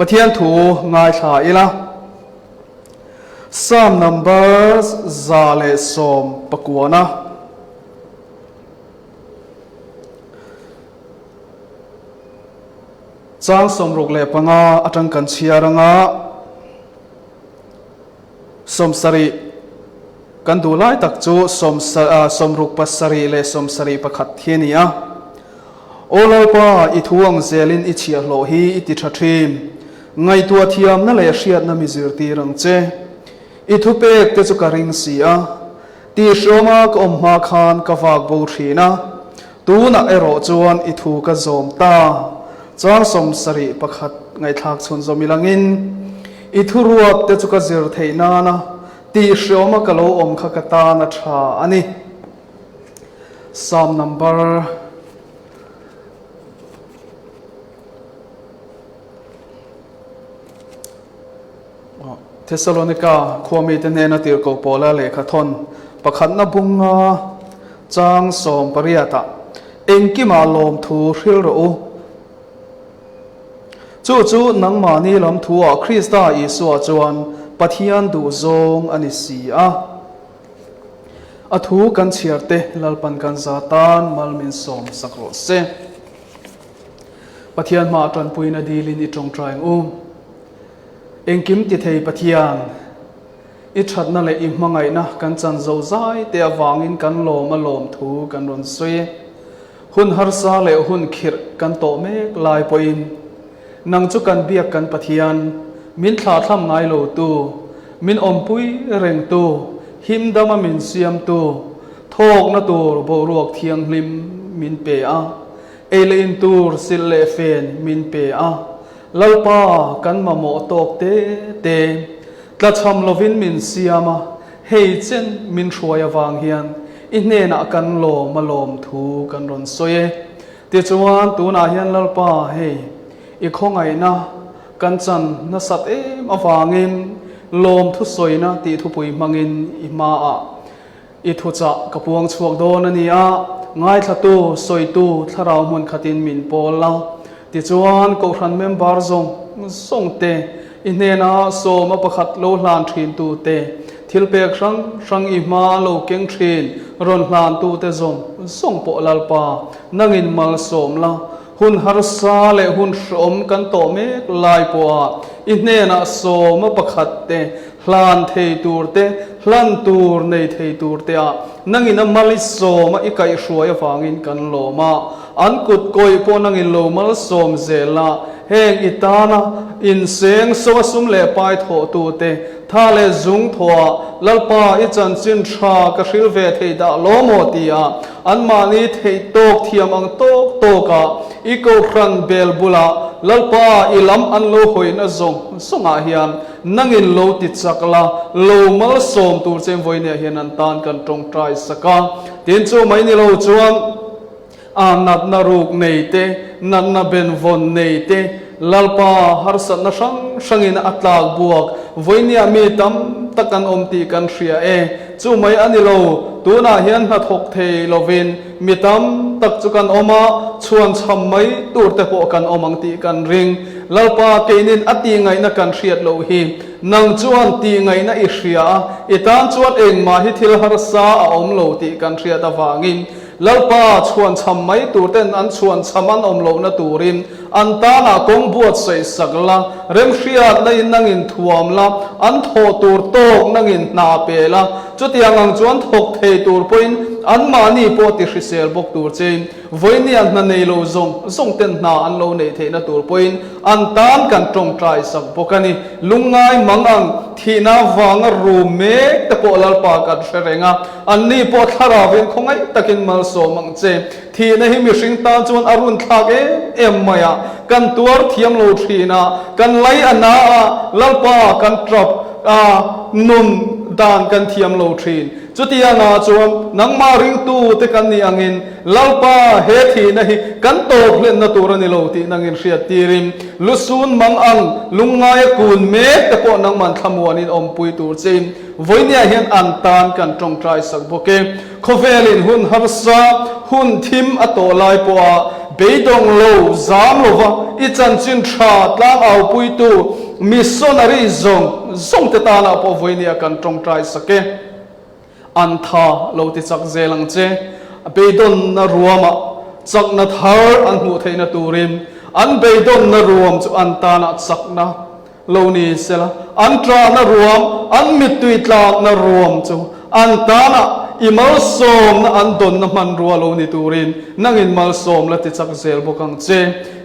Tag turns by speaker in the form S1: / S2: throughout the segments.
S1: Pathian thu ngaithla ila. Psalm number 119. Chang 65 atang kan chhiar anga 70 kan duh lai tak chu 67 leh 71 hi a ni a. Aw Lalpa, i thu ang zelin i chhiahhlawh hi i ti tha thin. Ngaihtuah thiamna leh hriatna mi zirtir ang che. I thupek te chu ka ring si a. Tihhriawma ka awm hma khan ka vak bo thin a, tunah erawh chuan i thu ka zawm ta. Chang 71 ngaihthlak chhun zawm ilangin i thuruat te chu ka zir theih nana tihhriawma ka lo awm kha ka tan a tha a ni. Psalm number. Thesalonika khuamite hnena tirhkoh Paula lehkha thawn pakhatna bunga chang 18ah, Engkimah lawmthu hril rawh u. Chu chu nangmahni lam thuah Krista Isua chuan Pathian duhzawng a ni si a. A thu kan chhiar te Lalpan kan za tan mal min sawm sak rawh se. Pathian hmaah tanpuina dilin i tawngtai ang u. Engkim ti thei Pathian, i thatna leh i hmangaihna kan chan zo zai te avangin kan lawm a lawm thu kan rawn sawi. Hun harsa leh hun khirh kan tawh mek lai pawhin nang chu kan biak kan Pathian, min thlahthlam ngai lo tu, min awmpui reng tu, himdama min siam tu, thawkna tur boruak thianghlim min pe a, ei leh in tur silh leh fen min pe a. Lalpa kan mamawh tawk te te tlachham lovin min siam a, hei chen min hruai avang hian i hnenah kan lawm a lawm thu kan rawn sawi e. Tichuan tunah hian Lalpa hei i khawngaihna kan chan nasat em avangin lawmthu sawina tih thupui hmangin i hmaah I thuchah ka puang chhuak dawn a ni a, ngaithlatu, sawitu, thlarau hmun khatin min pawl la. Tichuan, Kohhran member zawng zawng te, i hnena sawma pakhat lo hlan thintu te, thil pek hrang hrang i hma lo keng thin rawn hlantu te zawng zawng pawh Lalpa nangin malsawm la, hun harsa leh hun hreawm kan tawh mek lai pawha i hnenah sawma pakhat te Hlan thei tur te, hlan tur nei thei tur te ah nangin a mal i sawm a i kaihhruai avangin kan lawm a, an kut kawih pawh nangin lo malsawm zel a, heng i tana inseng so a sum leh pai thawh tu te, tha leh zung thawh ah Lalpa i chanchin tha ka hril ve thei dah lo maw ti a anmahni theih tawk thiam ang tawk tawk ah i kohhran bel bulah Lalpa i lam an lo hawina zawng zawng ah hian Nangin lo ti chak la, lo malsawm tur che vawinia hian an tan kan tawngtai sak a. Tin chu mai ni lo chuan a natna ruk nei te, natna benvawn nei te, Lalpa harsatna hrang hrangin a tlak buak vawinia mi tam tak an awm tih kan hria e. Chu mai a ni lo, tunah hian hnathawk thei lovin mi tam tak chu kan awm a, chhuanchham mai tur te pawh kan awm ang tih kan ring. Lalpa, keinin a tihngaihna kan hriat loh hi nang chuan tihngaihna i hria a, i tan chuan engmah hi thil harsa a awm lo tih kan hriat avangin Lalpa chhuanchham mai tur ten an chhuanchham an awm lohna turin an tanah kawng buatsaih sak la, remhriatna in nangin thuam la, an thawh tur tawk nangin hna pe la, chutiang ang chuan thawk thei tur pawhin anmahni pawh ti hrisel bawk tur chein Vawinia hna nei lo zawng zawng ten hna an lo neih theihna tur pawhin an tan kan tawngtai sak bawk a ni. Lungngai mang ang thihna vanga rum mek te pawh Lalpa kan hre reng a, anni pawh thlaravin khawngaih takin malsawm ang che. Thihna hi mihring tan chuan a runthlak em em mai a, kan tuar thiam lo thin a, kan lei a na a, Lalpa kan tap a, nun dan kan thiam lo thin. Chutiangah chuan nangmah ringtu te kan nih angin Lalpa he thihna hi kan tawp hlenna tur a ni lo tih nangin hriat tirin lusun mang ang lungngaia kun mek te pawh nangman thlamuanin awmpui tur chein vawinia hian an tan kan tawngtai sak bawk e. Khawvelin hun harsa, hun thim a tawh lai pawha. Beidawng lo, zam lova i chanchin tha tlangaupuitu missionary zawng zawngte tanah pawh vawinia kan tawngtai sak e. An tha lo ti chak zel ang che. Beidawnna ruamah chakna thar an hmuh theihna turin an beidawnna ruam chu an tanah chakna lo ni sela, an ṭahna ruam, an mittui tlakna ruam chu an tanah i malsawmna an dawnna hmanrua lo ni turin nangin malsawm la ti chak zel bawk ang che.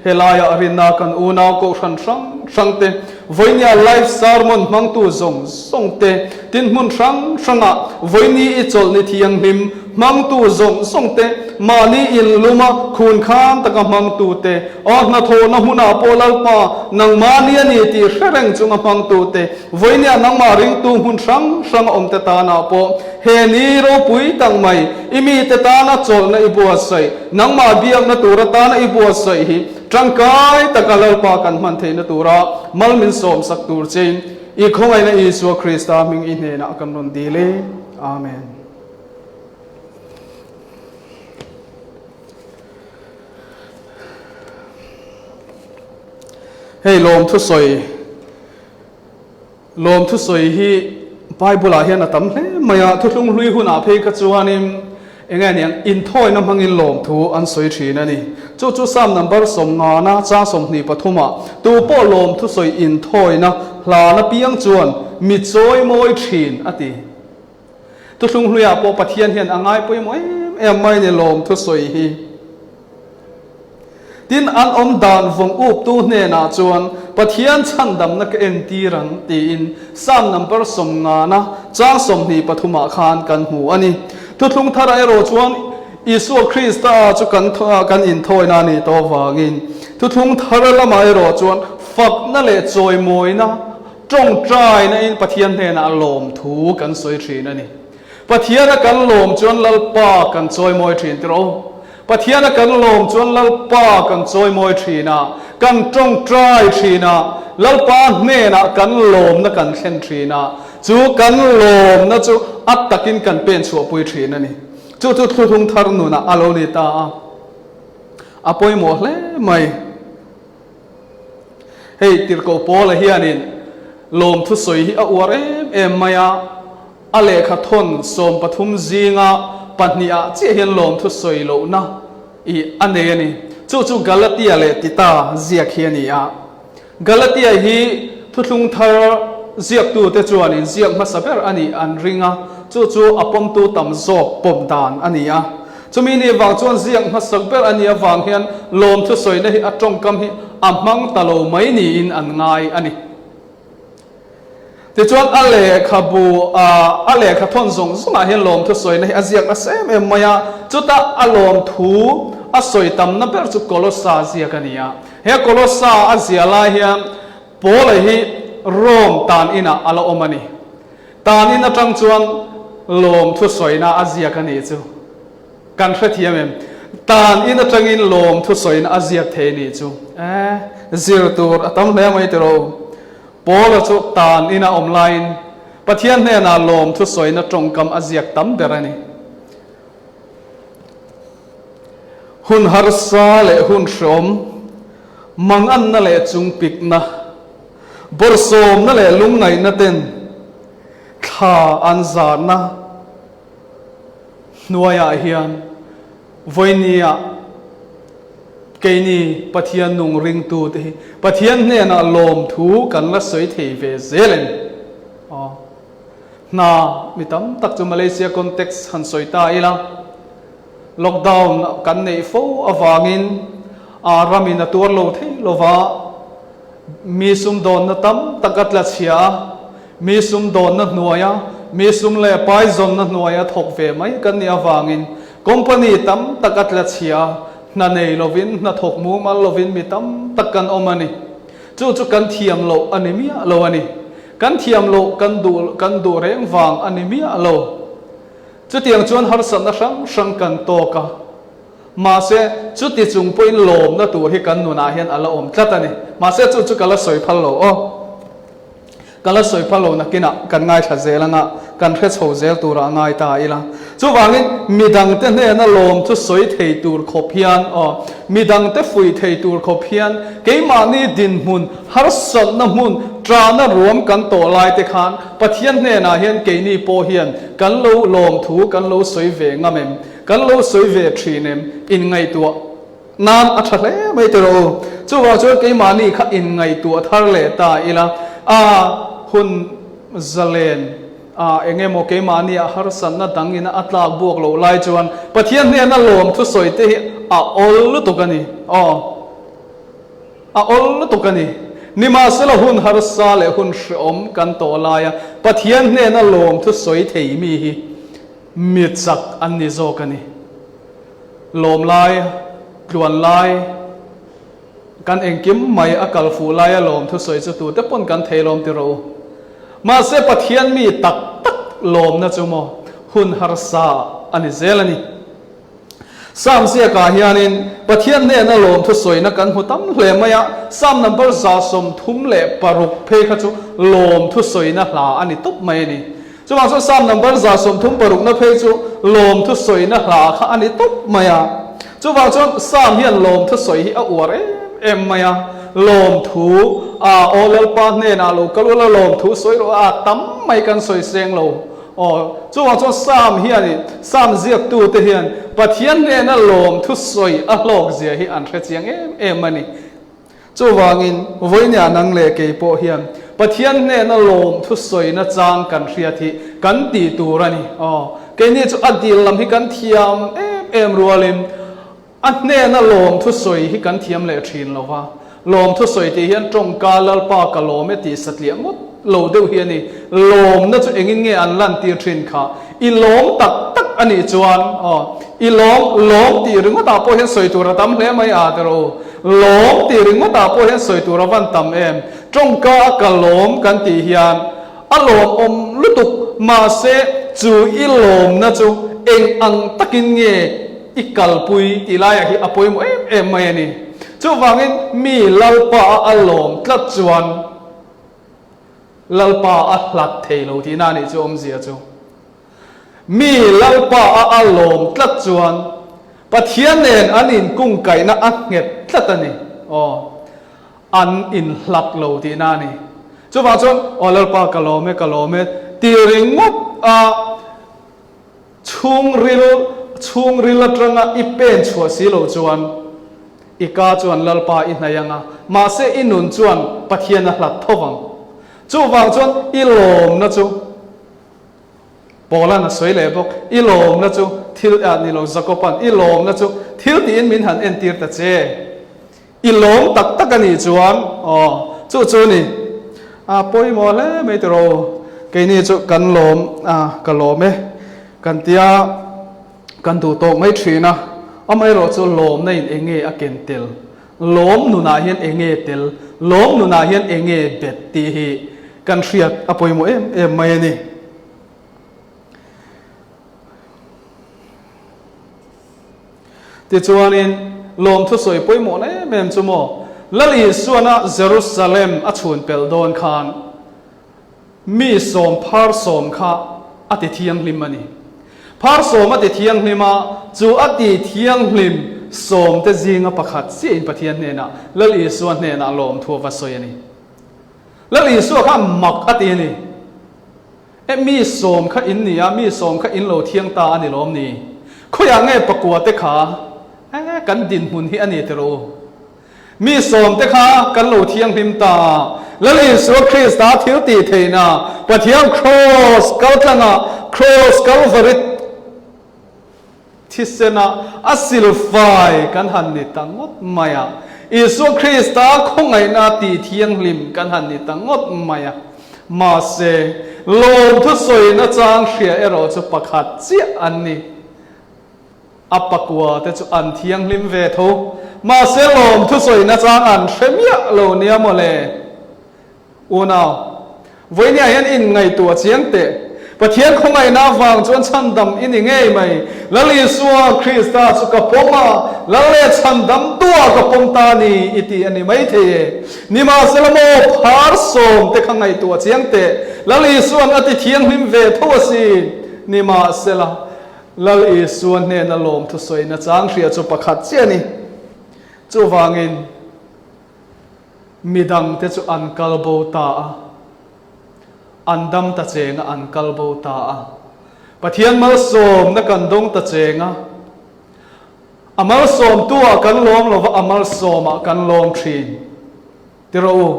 S1: Helaiah rinna kan unau kohhran hrang hrangte, vawinia live sermon hmangtu zawng zawngte, tin hmun hrang hrangah vawini i chawlhni thianghlim hmangtu zawng zawngte, mahni inluma khunkhan taka hmangtute, Aw hnathawhna hmunah pawh Lalpa, nangmahni a ni tih hre reng chunga hmangtute, vawinia nangmah ringtu hmun hrang hrang a awmte tanah pawh he ni ropui tak mai, i mite tana chawlhna i buatsaih, nangmah biakna tur atana i buatsaih hi tangkai taka Lalpa kan hman theihna tura mal min sawmsak tur chein i khawngaihna Isua Krista hming i hnenah kan rawn dil e. Amen. Hei lawm thusawi lawm thusawi hi Bible ah hian a tam hle mai a, thuthlung hlui hunah phei kha chuanin eng nge niang inthawina hmangin lawmthu an sawi thin a ni. Chu chu Psalm number 50 na chang 23 ah tupawh lawm thusawi inthawina hlan apiang chuan mi chawi mawi thin a ti. Thuthlung hluiah pawh Pathian hian a ngai pawimawh em em mai ni lawm thusawi hi. Tin, an awm dan vawng uptu hnenah chuan Pathian chhandamna ka entir ang tiin Psalm number 50 na chang 23 ah khan kan hmu a ni. Thuthlung tharah erawh chuan Isua Krista chu kan kan inthawina a nih tawh avangin thuthlung thar lamah erawh chuan fakna leh chawimawina Tawngtaina in Pathian hnenah lawmthu kan sawi thin a ni. Pathiana kan lawm chuan Lalpa kan chawimawi thin tir aw. Pathiana kan lawm chuan Lalpa kan chawimawi thin a, kan tawngtai thin a, Lalpa hnenah kan lawmna kan thlen thin a, chu kan lawmna chu a takin kan pen chhuahpui thin a ni. Chu chu thluhlung thar nunah a lo ni ta a, a pawimawh hle mai. Hei Tirhkoh Paula hianin lawmthu sawi hi a uar em em mai a, a lehkha thawn 13 zinga pahnihah chiah hian lawmthu sawi lohna i a nei a ni. Chu chu Galatia leh Tita ziak hi a ni a. Galatia hi thuthlung thar ziaktute chuanin ziak hmasa ber a nih an ring a, chu chu a pawmtu tam zawk pawm dan a ni a. Chumi ni vang chuan ziak hmasak ber a nih avang hian lawmthu sawina hi a tawngkam hi a hmang ta lo mai niin an ngai a ni. Tichuan a lehkhabu a lehkha thawn zawng zawngah hian lawmthu sawina hi a ziak nasa em em mai a, chuta a lawmthu a sawi tamna ber chu Kolossa ziak a ni a. He Kolossa a ziah lai hian Paula hi Rome tan inah a la awm a ni. Tan in atang chuan lawm thusawina a ziak a nih chu kan hrethiam em? Tan in atangin lawm thusawina a ziak thei nih chu eh zir tur a tam hle mai tiraw? Paula chu tan ina awm laiin Pathian hnenah lawm thusawina tawngkam a ziak tam ber a ni. Hun harsa leh hun hreawm, manganna leh chungpikna, Bawrhsawmna leh lungngaihna ten thla an zarna hnuaiah hian vawinia keini Pathian nung ringtute hi Pathian hnenah lawmthu kan la sawi thei ve zel em? Aw. Hna mi tam tak chu Malaysia context han sawi ta ila, lockdown kan neih fo avangin ramin a tuar lo thei lova, Mi sumdawnna tam tak a tla chhia a, mi sumdawnna hnuaia mi sum leh pai zawnna hnuaia thawk ve mai kan nih avangin company tam tak a tla chhia a, hna nei lovin, hna thawk mumal lovin mi tam tak kan awm a ni. Chu chu kan thiam loh a ni miah lo a ni. Kan thiam loh kan duh kan duh reng vang a ni miah lo. Chutiang chuan harsatna hrang hrang kan tawk a. Mahse, chuti chung pawhin lawmna tur hi kan nunah hian a la awm tlat a ni. Mahse, chu chu ka la sawi phal lo aw. Ka la sawi phal lo nakinah kan ngaithla zel anga kan hre chho zel turah a ngai ta ila. Chuvangin midangte hnena lawmthu sawi thei tur khawp hian aw, midangte fuih thei tur khawp hian keimahni dinhmun, harsatna hmun, ṭahna ruam kan tawh lai te khan Pathian hnenah hian keini pawh hian kan lo lawmthu kan lo sawi ve ngam em? Kan lo sawi ve ṭhin em? Inngaihtuah. Nan a tha hle mai tawh rawh u. Chuvang chuan keimahni kha inngaihtuah thar leh ta ila, a hun zalen a eng emaw keimahni a harsatna dang ina a tlak buak loh lai chuan Pathian hnena lawmthu sawi te hi a awl lutuk a ni. Aw, a awl lutuk a ni. Nimahsela hun harsa leh hun hreawm kan tawh laia Pathian hnena lawmthu sawi thei mi hi mi chak an ni zawk a ni. Lawm lai, tluan lai, kan engkim mai a kal fuh laia lawm thusawi chu tute pawn kan thei lawm ti rawh u. Mahse Pathian mi tak tak lawmna chu maw hun harsa a ni zel a ni. Psalm ziakah hianin Pathian hnena lawm thusawina kan hmu tam hle mai a, Psalm number 136 phei kha chu lawm thusawina hla a ni tawp mai a ni. Chuvang chuan Psalm number 36 na phei chu lawmthu sawina hla kha a ni tawp mai a. Chuvang chuan Psalm hian lawmthu sawi hi a uar em em mai a. Lawmthu, a aw Lalpa hnenah lo kal ula lawmthu sawi rawh a, tam mai kan sawi seng lo. Aw, chuvang chuan Psalm hian i Psalm ziaktute hian Pathian hnena lawmthu sawi a hlawk zia hi an hre chiang em em a ni. Chuvangin, vawinia nang leh kei pawh hian Pathian hnena lawmthu sawina chang kan hriat hi kan tih tur a ni. Aw, keini chu a dil lam hi kan thiam em em rualin a hnena lawmthu sawi hi kan thiam leh thin lo va. Lawmthu sawi tih hian tawngka Lalpa ka lawm e tih satliah ngawt lo deuh hi a ni. Lawmna chu engin nge an lantir thin kha? I lawm tak tak a nih chuan, aw, i lawm, lawm tih ringawtah pawh hian sawi tur a tam hle mai a, tiraw u. Lawm tih ringawtah pawh hian sawi tur a van tam em? Tawngka a ka lawm kan tih hian a lawmawm lutuk, mahse chu i lawmna chu eng ang takin nge i kalpui tih laiah hi a pawimawh em em mai a ni. Chuvangin mi Lalpa a a lawm tlat chuan Lalpa a hlat thei lo tihna a nih chu awmzia chu. Mi Lalpa a a lawm tlat chuan Pathian nen an inkungkaihna a nghet tlat a ni. Aw, an inhlat lo tihna a ni. Chuvang chuan, Aw Lalpa ka lawm e, ka lawm e ti ringawt a chhungril, chhungril atanga i pen chhuah si lo chuan i ka chuan Lalpa i hnaih ang a, mahse i nun chuan Pathian a hlat tho vang. Chuvang chuan i lawmna chu. Paula'n a sawi leh bawk, I lawmna chu thil ah ni lo, Jakoba'n i lawmna chu thil tiin min han entir ta che. I lawm tak tak a nih chuan, aw, chu chu ni. A pawimawh hle mai tiraw u, keini chu kan lawm a, ka lawm e, kan tia kan duh tawk mai thin a, amaherawh chu lawmna in eng nge a ken tel, lawm nunah hian eng nge tel, lawm nunah hian eng nge bet tih hi Kan hriat a pawimawh em em mai a ni. Tichuanin, lawmthu sawi pawimawhna em em chu maw, Lal Isuana Jerusalem a chhun pelh dawn khan mi sawm phar sawm kha a ti thianghlim a ni. Phar sawm a ti thianghlim a, chu a ti thianghlim sawmte zinga pakhat chiahin Pathian hnenah, Lal Isua hnenah lawmthu a va sawi a ni. Lal Isua kha mak a ti a ni. E, mi sawm kha in ni a, mi sawm kha in lo thiang ta a ni lawm ni? Khawiah nge pakua te kha? E, kan dinhmun hi a ni tiraw u. Mi sawm te kha kan lo thianghlim ta a. Lal Isua Krista thil tih theihna, Pathian Kraws kaltlangah, Kraws Kalvari, Thisena a silfai kan han ni ta ngawt mai a. Isua Krista khawngaihna tih thianghlim kan han ni ta ngawt mai a. Mahse, lawmthu sawina chang hria erawh chu pakhat chiah an ni. A pakua te chu an thianghlim ve tho. Mahse, lawmthu sawina chang an hre miah lo nia mawle. Unau, vawinia hian inngaihtuah chiang teh. Pathian khawngaihna avang chuan chhandam i ni ngei mai. Lal Isua Krista chu ka pawm a, Lal leh chhandam tua ka pawm ta ni i ti a ni maithei e. Nimahsela maw phar sawmte kha ngaihtuah chiang teh. Lal Isua'n a ti thianghlim ve tho asin. Nimahsela, Lal Isua hnena lawmthu sawina chang hria chu pakhat chiah a ni. Chuvangin, midangte chu an kal bo ta a, an dam ta cheng a, an kal bo ta a. Pathian malsawmna kan dawng ta cheng a, a malsawmtu-ah kan lawm lo va, a malsawmah kan lawm thin. Ti rawh u.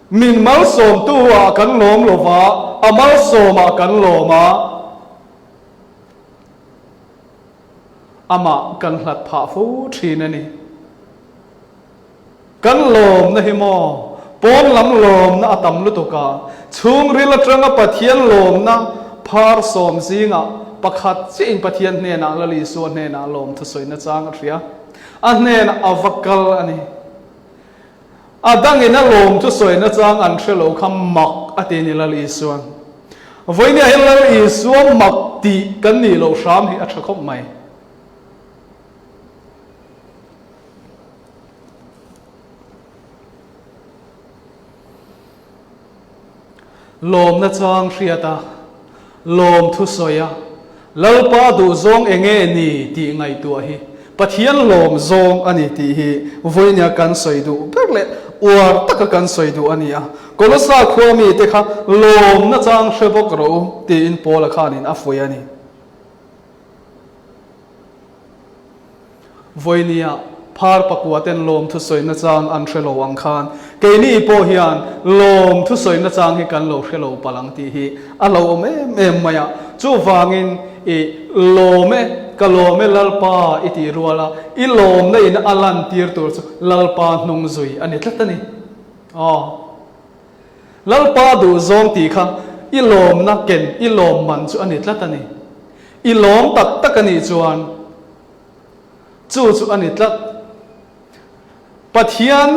S1: Min malsawmtu-ah kan lawm lo va, a malsawmah kan lawm a. Amah kan hlat phah fo thin a ni. Kan lawmna hi maw? Pawn lam lawmna a tam lutuk a, chhungril atanga Pathian lawmna phar sawm zingah pakhat chiahin Pathian hnenah Lal Isua hnenah lawm thusawina chang a hria. A hnenah a va kal a ni. A dangin a lawm thusawina chang an hre lo kha mak a ti ni Lal Isua'n. Vawinia hian Lal Isua mak tih kan nih loh hram hi a tha khawp mai. Lawmna chang hriat a, lawm thusawi a, Lalpa duhzawng eng nge ni tih ngaihtuah hi Pathian lawm zawng a ni tih hi vawinia kan sawi duh ber leh uar taka kan sawi duh a ni a. Kolosa khua mite kha lawmna chang hre bawk rawh u tiin Paula khanin a fuih a ni. Vawinia phar pakua ten lawm thusawi nachang an hre lo ang khan keini pawh hian lawm thusawi nachang hi kan lo hre lo palh ang tih hi a lo awm em em mai a. Chuvangin i lawm e, ka lawm e Lalpa i tih rual a, i lawmna in a lantir tur chu Lalpa hnung zui a ni tlat a ni. Aw. Lalpa duhzawng tih kha i lawmna ken i lawm man chu a ni tlat a ni. I lawm tak tak a nih chuan chu chu a ni tlat. Pathian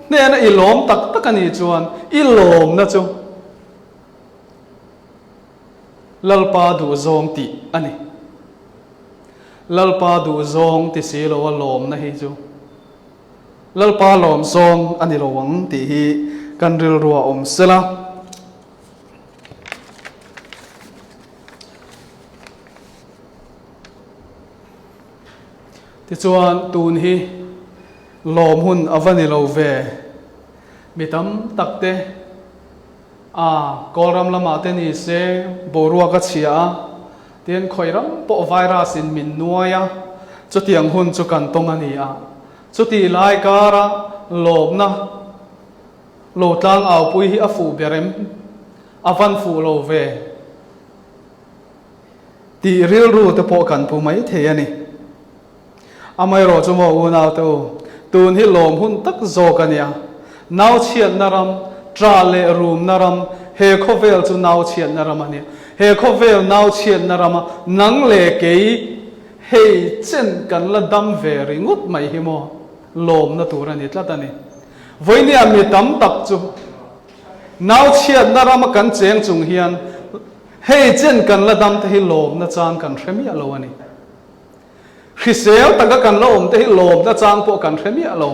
S1: hnena i lawm tak tak a nih chuan i lawmna chu Lalpa duhzawng tih a ni. Lalpa duhzawng ti si loa lawmna hi chu Lalpa lawmzawng a ni lo ang tih hi kan rilruah awm sela. Tichuan, tun hi lawm hun a va ni lo ve. Mi tam tak te, a Kawlram lamah te ni se boruak a chhia a, tin khawi ram pawh virus in min nuai a, chutiang hun chu kan tawng a ni a. Chutih lai kara lawmna lo tlang aupui hi a fuh ber em? A van fuh lo ve. Tih rilru te pawh kan pu mai thei a ni. Amaherawh chu maw unau te u, tun hi lawm hun tak zawk a nia. Nau chhiatna ram, ṭah leh rumna ram, he khawvel chu nau chhiatna ram a nia. He khawvel nau chhiatna rama nang leh kei hei chen kan la dam ve ringawt mai hi maw lawmna tur a ni tlat a ni. Vawinia mi tam tak chu nau chhiatna rama kan cheng chung hian Hei chen kan la dam te hi lawmna chang kan hre miah lo a ni. Hrisel taka kan la awm te hi lawmna chang pawh kan hre miah lo.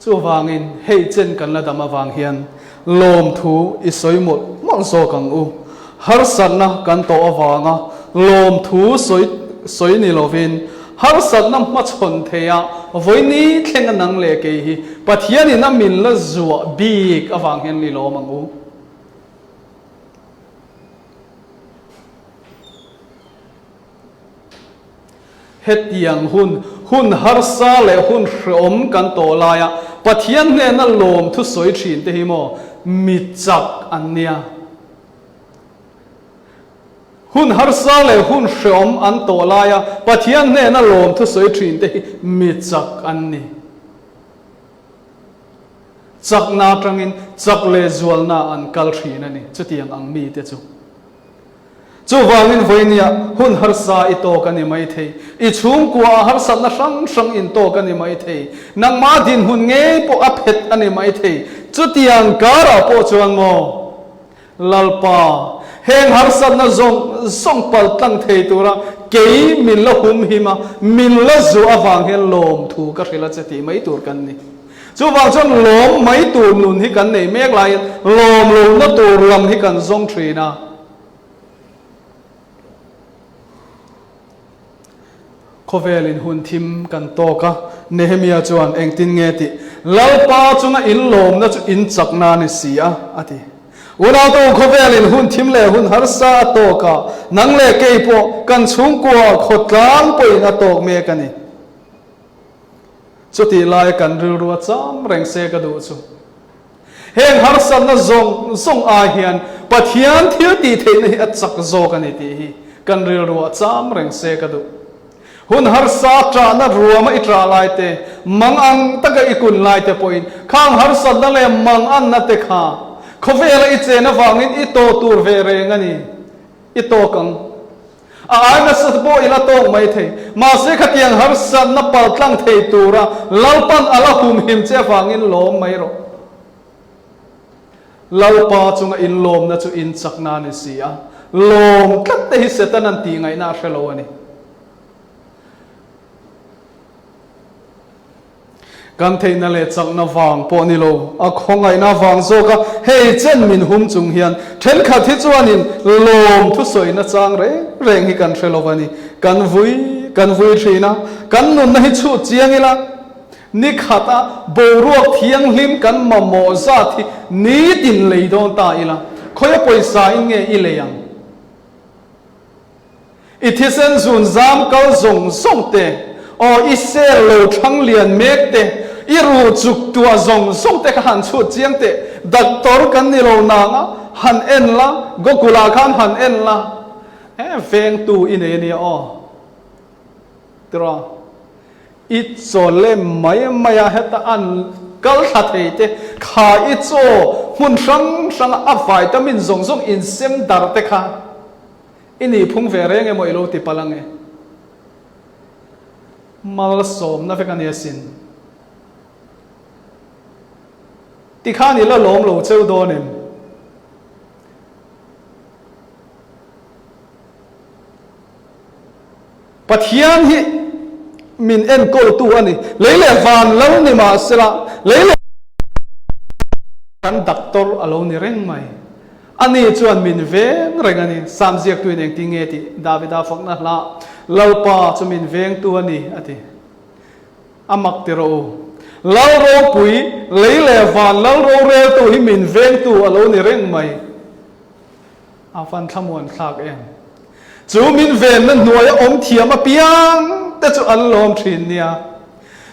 S1: Chuvangin hei chen kan la dam avang hian lawmthu i sawi mawlh mawlh zawk ang u. Harsatna kan tawh avanga lawmthu sawi sawi ni lovin harsatna hmachhawn theia vawini thleng a nang leh kei hi Pathianin a min la zuah bik avang hian i lawm ang u. Hetiang hun, hun harsa leh hun hreawm kan tawh laia Pathian hnena lawm thusawi thin te hi maw mi chak an nia. Hun harsa leh hun hreawm an tawh laia Pathian hnena lawm thusawi thin te hi mi chak an ni. Chakna atangin chak leh zualna an kal thin a ni, chutiang ang mite chu. Chuvangin vawinia hun harsa i tawk a ni mai thei, i chhungkuaah harsatna hrang hrang in tawk a ni mai thei, nangmah dinhmun ngei pawh a phet a ni mai thei, chutiang karah pawh chuan maw Lalpa, Heng harsatna zawng zawng pal tlang thei tura kei min la humhim a, min la zuah avang hian lawmthu ka hrilh a che tih mai tur kan ni. Chuvang chuan lawm mai tur nun hi kan nei mek laiin lawm lohna tur lam hi kan zawng thin a. Khawvelin hun thim kan tawk a, Nehemia chuan engtin nge tih? Lalpa chunga in lawmna chu in chakna a ni si a, a ti. Unautu khawvelin hun thim leh hun harsa a tawk a, nang leh kei pawh kan chhungkua khawtlang pawhin a tawk mek a ni. Chutih laia kan rilru a cham reng se ka duh chu. Heng harsatna zawng zawng ai hian Pathian thil tih theihna hi a chak zawk a ni tih hi kan rilru a cham reng se ka duh. Hun harsa ṭahna ruama i ṭah lai te, mang ang taka i kun lai te pawhin khang harsatna leh mang anna te kha khawvela i chen avangin i tawh tur ve reng a ni. I tawk ang. A ai nasa pawh i la tawk mai thei. Mahse khatiang harsatna paltlang thei tura Lalpan a la humhim che avangin lawm mai rawh. Lalpa chunga inlawmna chu inchakna a ni si a, lawm tlat te hi Setana'n tihngaihna a hre lo a ni. Kan theihna leh chakna vang pawh ni lo, a khawngaihna vang zawk a hei chen min hum chung hian thenkhat hi chuanin lawm thusawina chang reng reng hi kan hre lo a ni. Kan vui kan vui thin a, kan nunna hi chhut chiang ila, ni khata boruak thianghlim kan mamawh zat hi nitin lei dawn ta ila, khawia pawisa in nge i lei ang? I thisen zun zam kal zawng zawng te, aw i sel lo thlang lian mek te, i ruh chuk tuah zawng zawng te kha han chhut chiang teh, doctor kan ni lo nang a, han en la, Google ah khan han en la, he vengtu i nei ania aw. Tiraw? I chaw lem mai mai a, heta an kal thla thei te, kha i chaw hmun hrang hranga a vitamin zawng zawng insem dar te kha, I nih phung ve reng emaw i lo ti palh ange? Malsawmna vek a ni asin. Tikhan i la lawm lo cheu dawn em? Pathian hi min enkawltu a ni. Lei leh van lo ni mahsela, lei leh kan doctor a lo ni reng mai. Ani chuan min veng reng a ni. Sam ziaktuin engtin nge tih Davida fakna hla, Lalpa chu min vengtu a ni, a ti. A mak ti rawh u. Lal ropui, lei leh van lal roreltu hi min vengtu a lo ni reng mai. A van thlamuan thlak em? Chu min venna hnuaia awm thiam apiang te chu an lawm thin nia.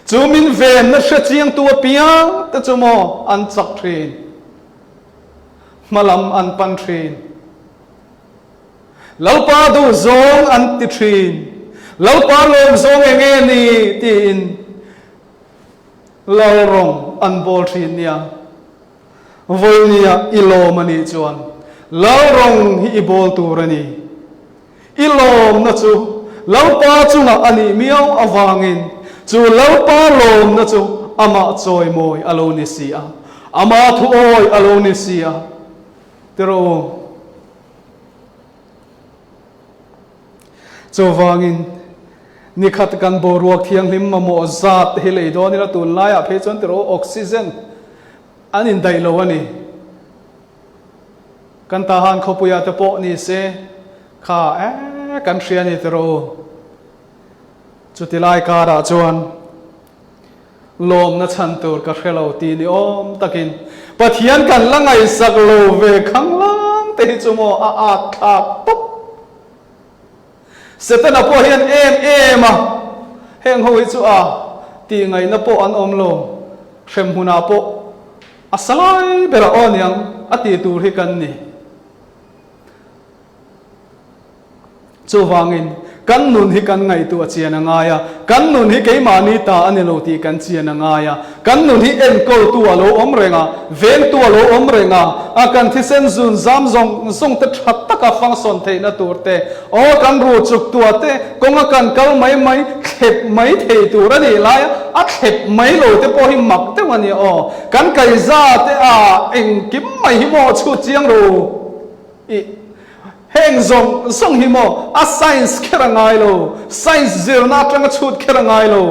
S1: Chu min venna hre chiangtu apiang te chu maw an chak thin. Hmalam an pan thin. Lalpa duh zawng an ti thin. Lalpa lawm zawng eng nge ni tiin Lal rawng an bawl thin nia. Vawinia i lawm a nih chuan Lal rawng hi i bawl tur a ni. I lawmna chu Lalpa chungah a nih miau avangin chu Lalpa lawmna chu amah chawimawi a lo ni si a, ama thuawi a lo ni si a. Ti rawh u. Chuvangin, nikhat kan boruak thianghlim mamawh zat hi lei dawn ila tunlaiah phei chuan ti rawh u, oxygen an indaih lo a ni. Kan Tahan khawpuiah te pawh ni se kha ee kan hria a ni ti rawh u. Chuti lai karah chuan lawmna chhan tur ka hre lo tih ni awm takin Pathian kan la ngaihsak lo ve khanglang te hi chu maw a at thlak tawp. Setana pawh hian em em a, heng ho hi chu a tih ngaihna pawh an awm lo, hremhmunah pawh a sa lai berah aw niang a tih tur hi kan ni. Chuvangin kan nun hi kan ngaihtuah chian a ngai a, kan nun hi keimahni ta a ni lo tih kan chian a ngai a, kan nun hi enkawltu a lo awm reng a, vengtu a lo awm reng a, a kan thisen zun zam zawng zawng te tha taka function theihna tur te, aw kan ruh chuk tuah te kawnga kan kal mai mai thlep mai thei tur a nih lai a, a thlep mai lo te pawh hi mak deuh a ni aw, kan kaiza te a engkim mai hi maw chhut chiang ru i. Heng zawng zawng hi maw a science kher a ngai lo, science zirna atanga chhut kher a ngai lo.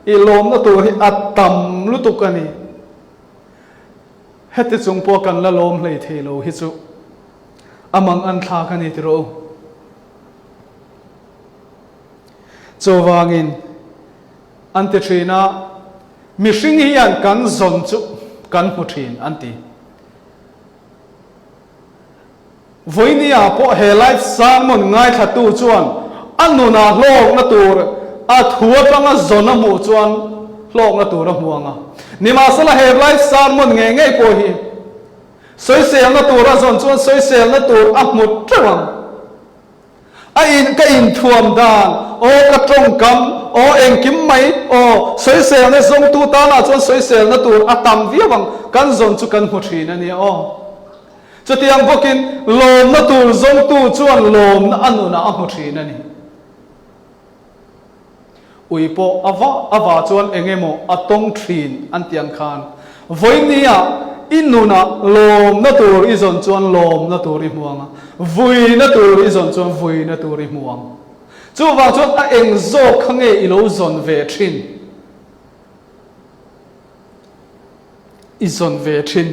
S1: I lawmna tur hi a tam lutuk a ni. Heti chung pawh kan la lawm hlei thei lo hi chu a mang an thlak a ni ti rawh u. Chuvangin an ti thin a, mihring hian kan zawn chu kan hmu thin an ti. Vawinia pawh he live sermon ngaithlatu chuan a nunah hlawkna tur a thu atanga zawn a hmuh chuan hlawkna tur a hmu ang a. Nimahsela he live sermon ngei ngei pawh hi sawiselna tur a zawn chuan sawiselna tur a hmu teuh ang. A in ka inthuam dan, aw ka tawngkam, aw engkim mai, aw sawiselna zawngtu tanah chuan sawiselna tur a tam viau ang, kan zawn chu kan hmu thin a nia aw. Chutiang bawkin lawmna tur zawngtu chuan lawmna a nunah a hmu thin a ni. Ui pawh a va a va chuan eng emaw a tawng thin an tih ang khan, vawinia i nunah lawmna tur i zawn chuan lawmna tur i hmu ang a, vuina tur i zawn chuan vuina tur i hmu ang. Chuvang chuan a eng zawk kha nge i lo zawn ve thin? I zawn ve thin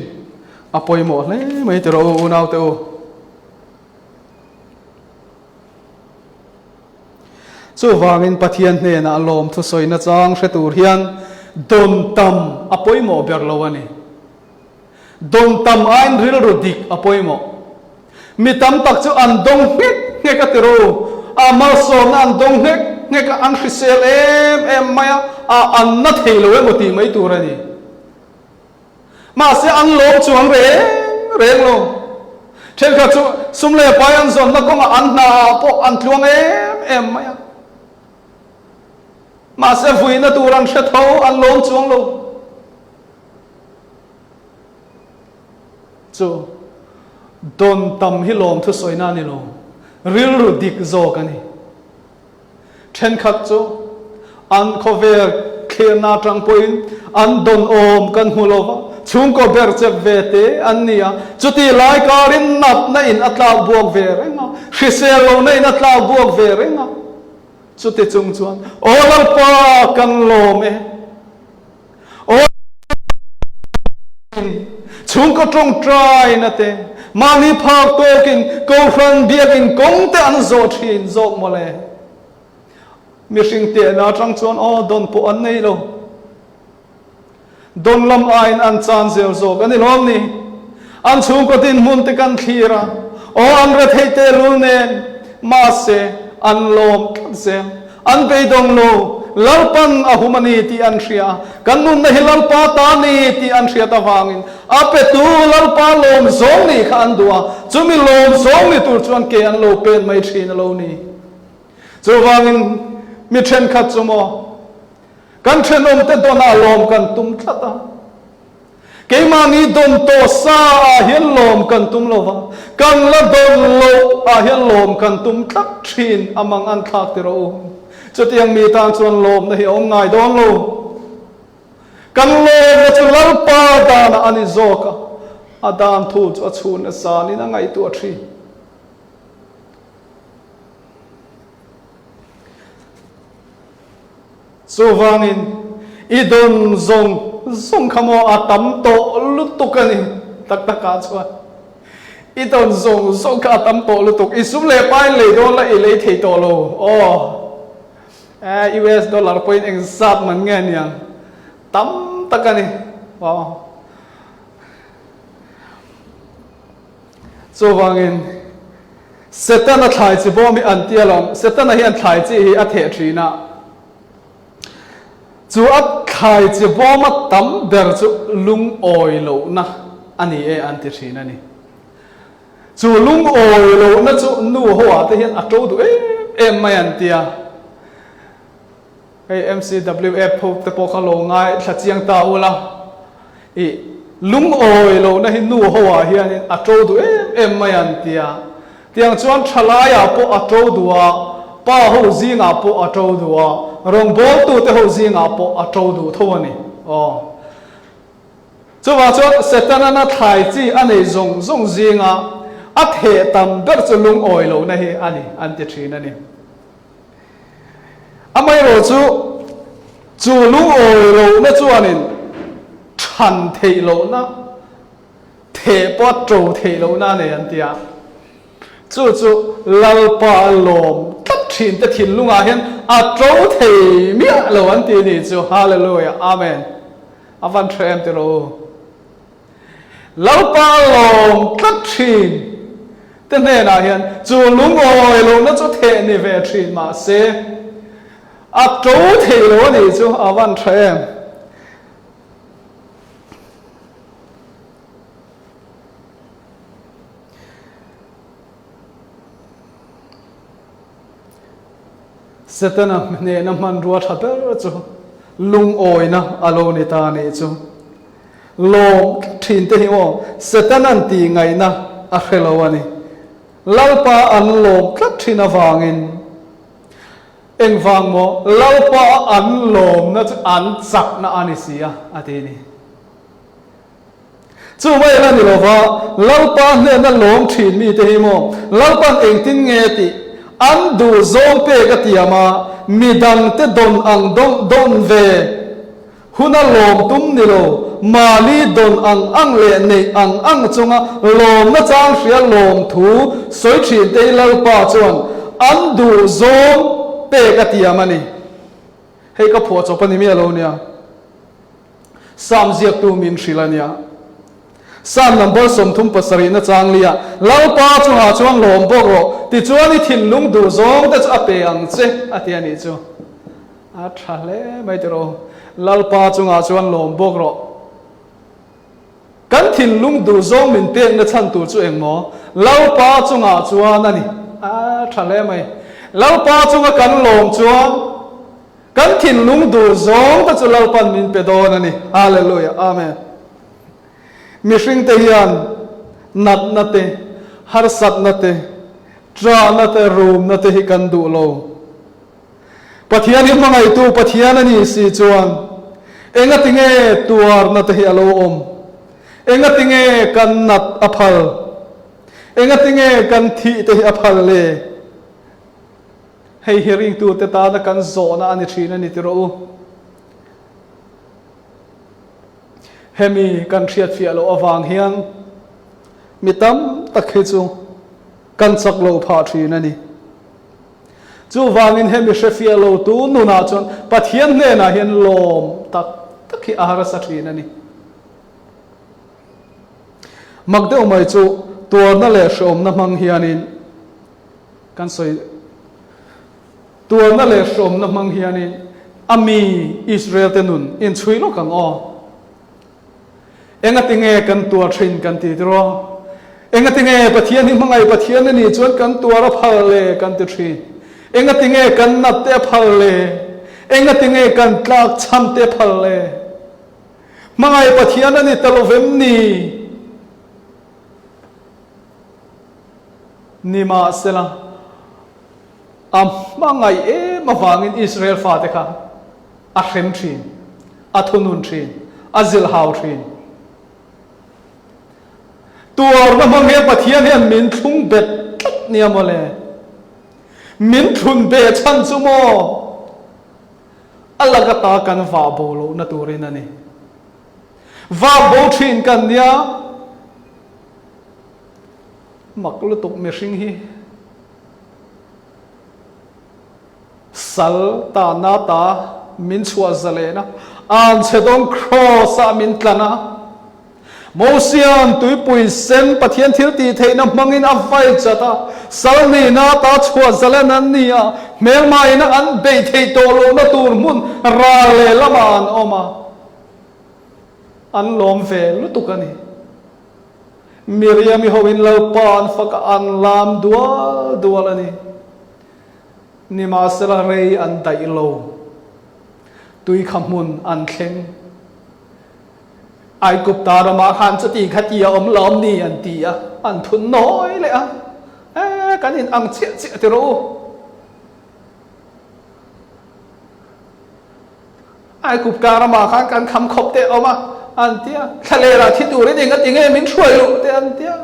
S1: a pawimawh hle mai tiraw u unaute u. Chuvangin Pathian hnenah lawmthu sawi nachang hre tur hian dawn tam a pawimawh ber lo a ni. Dawn tam aiin rilru dik a pawimawh. Mi tam tak chu an dawng nghek nghek a ti ro. A malsawmna an dawng nghek nghek a, an hrisel em em mai a, a an na thei lo emaw tih mai tur a ni. Mahse an lawm chuang reng reng lo. Thenkhat chu sum leh pai an zawnna kawngah an hna ah pawh an tluang em em mai a. Mahse vuina tur an hre tho, an lawm chuang lo. Chu dawn tam hi lawm thusawina a ni lo, rilru dik zawk a ni. Thenkhat chu an khawvel thlirna atang pawhin an dawn awm kan hmu lo va, chhungkaw ber chep ve te an ni a, chuti lai karin natna in a tlak buak ve reng a, hrisel lohna in a tlak buak ve reng a, chuti chung chuan Aw Lalpa kan lawm e, Aw chhungkaw tawngtaina te, mahni phak tawkin Kohhran biakin kawng te an zawh thin zawk mawle. Mihring tehna atang chuan aw dawn pawh an nei lo. Dawn lam aiin an chan zel zawk a ni lawm ni. An chhungkaw dinhmun te kan thlir a, aw an retheih tehlul nen, mahse an lawm tlat zel. An beidawng lo, Lalpan a hum a ni tih an hria. Kan nunna hi Lalpa ta ni tih an hriat avangin a petu Lalpa lawm zawng nih kha an duh a, chumi lawm zawng ni tur chuan ke an lo pen mai thin a lo ni. Chuvangin mi thenkhat chu maw, kan thenawmte dawnah lawm kan tum tlat a. Keimahni dawn tawh sa ah hian lawm kan tum lo va, kan la dawn loh ah hian lawm kan tum tlat thin a mang an thlak ti rawh u. Chutiang mi tan chuan lawmna hi a awm ngai dawn lo. Kan lawmna chu Lalpa danah a ni zawk a, a dan thu chu a chhun a sanin a ngaihtuah thin. Chuvangin, i dawn zawng zawng kha maw a tam tawh lutuk a ni, tak takah chuan. I dawn zawng zawng kha a tam tawh lutuk, i sum leh pain lei dawn la i lei thei tawh lo, aw. Eh, US dollar pawhin eng zat man nge niang, tam tak a ni, aw. Chuvangin, Setana thlai chi bawm hi an ti alawm. Setana hian thlai chi hi a theh thin a. Chu a thlai chi bawma tam ber chu lungawi lohna a ni e an ti thin a ni. Chu lungawi lohna chu nu ho ah te hian a to duh em em mai an ti a. Hei MCWF ho te pawh kha lo ngai thla chiang ta ula, i lungawi lohna hi nu ho ah hianin a to duh em em mai an ti a, tiang chuan thalaiah pawh a to duh a, pa ho zingah pawh a to duh a, rawngbawltute ho zingah pawh a to duh tho a ni. Aw. Chuvang chuan Setana thlai chi a nei zawng zawng zinga. A theh tam ber chu lungawi lohna hi a ni an ti thin a ni. Amaherawh chu, chu lungawi lohna chuanin than theih lohna, theh pawh a to theih lohna a nei an ti a. Chu chu Lalpa a lawm tlat thin te thinlungah hian a to thei miah lo an ti a ni chu. Hallelujah! Amen! A van tha em tiraw u? Lalpa lawm tlat thin te hnenah hian chu lungawi lohna chu theh ni ve thin mahse a to thei lo a nih chu a van tha em. Setana hnehna hmanrua tha ber chu lungawina a lo ni ta a nih chu. Lawm thin te hi maw Setana'n tih ngaihna a hre lo a ni. Lalpa an lawm tlat thin avangin engvang maw Lalpa an lawmna chu an chakna a ni si a, a ti a ni. Chu mai la ni lova, Lalpa hnena lawm thin mite hi maw Lalpa'n engtin nge tih an duh zawng pek a tiam a, midangte dawn ang dawn ve huna lawm tum ni lo, mahni dawn ang ang leh neih ang ang chunga lawmna chang hria lawm thu sawi thin te hi Lalpa chuan an duh zawng pek a tiam a ni. Hei ka phuah chawp a ni miah lo nia. Sam ziaktu min hrilh a nia. Sam number 37 na chang lia, Lalpa chungah chuan lawm bawk rawh, tichuan i thinlung duh zawng te chu a pe ang che, a ti a nih chu. A tha hle mai tiraw. Lalpa chungah chuan lawm bawk rawh. Kan thinlung duh zawng min pekna chhan tur chu eng maw? Lalpa chungah chuan a ni. A tha hle mai. Lalpa chunga kan lawm chuan Kan thinlung duh zawng te chu Lalpan min pe dawn a ni. Hallelujah. Amen. Mihring te hian natna te, harsatna te, ṭahna te, rumna te hi kan duh lo. Pathian hi hmangaihtu Pathian a nih si chuan engati nge tuarna te hi a lo awm? Engati nge kan nat a phal? Engati nge kan thih te hi a phal le? Hei hi ringtute tana kan zawhna a ni thin a ni ti rawh u. Hemi kan hriatfiah loh avang hian mi tam tak hi chu kan chak lo phah thin a ni. Chuvangin hemi hrefiah lotu nunah chuan Pathian hnenah hian lawm tak tak hi a harsa thin a ni. Mak deuh mai chu tuarna leh hreawmna hmang hianin Kan sawi tuarna leh hrawmna hmang hianin a mi Israel-te nun inchhui lawk ang aw. Engati nge kan tuar thin kan ti tiraw? Engati nge Pathian hi hmangaih Pathian a nih chuan kan tuar a phal le kan ti thin. Engati nge kan nat te a phal le? Engati nge kan tlak chham te a phal le? Hmangaih Pathian a ni ta lo vem ni? Nimahsela, a hmangaih em avangin Israel fate kha a hrem thin, a thunun thin, a zilhau thin. Tuarna hmang hian Pathian hian min thlung bet tlat nia mawle. Min thlun beh chhan chu maw? A lak ata kan vah bo lohna turin a ni. Vah bo thin kan nia. Mak lutuk mihring hi sal ta na ta min chhuah zalen a, an chhe dawn kraws ah min tlan a. Mosian tuipui sen Pathian thil tih theihna hmangin a vai chat a, sal ni na ta chhuah zalen an ni a, hmelma ina an beih theih tawh lohna tur hmun ral leh lamah an awm a, an lawm ve lutuk a ni. Miriam-i hoin Lalpa an fak a, an lam dual dual a ni. Nimahsela rei an daih lo. Tuikha hmun an thleng. Aigupta ramah khan chuti kha ti a awm lo awm ni an ti a, an thun nawi leh a. E, kan in ang chiah chiah ti rawh u. Aigupta ramah khan kan kham khawp te a awm a, an ti a. Thlalerah thi turin eng a ti nge min hruai luh te an ti a.